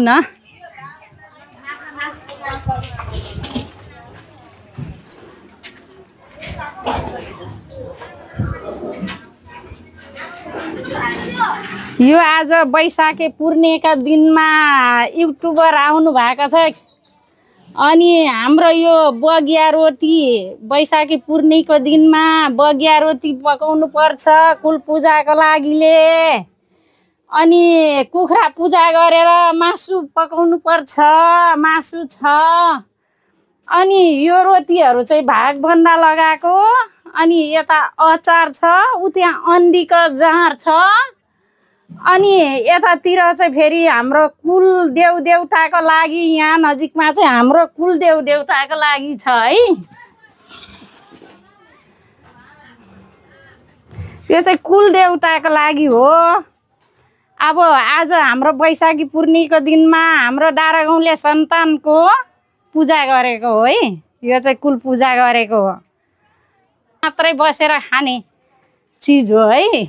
न यो आज बैशाखे पूर्णिमाका दिनमा युट्युबर आउनु भएको छ अनि हाम्रो यो बगिया रोटी बैशाखी पूर्णिमाको दिनमा बगिया रोटी पकाउनु पर्छ कुल पूजाको लागिले अनि कुखुरा पूजा गरेर मासु पकाउनु पर्छ मासु छ अनि यो रोटीहरू चाहिँ भाग भन्दा लगाएको अनि यता अचार छ उ त्यहाँ अन्डीको जाँड छ अनि यतातिर चाहिँ फेरि हाम्रो कुल देउदेउताको लागि यहाँ नजिकमा चाहिँ हाम्रो कुल देउदेउताको लागि छ है। यो चाहिँ कुल देउताको लागि हो। अब आज हाम्रो बैशाखी पूर्णिमाको दिनमा हाम्रो डाँडा गाउँले सन्तानको पूजा गरेको हो है। यो चाहिँ कुल पूजा गरेको हो मात्रै बसेर खाने चिज हो है।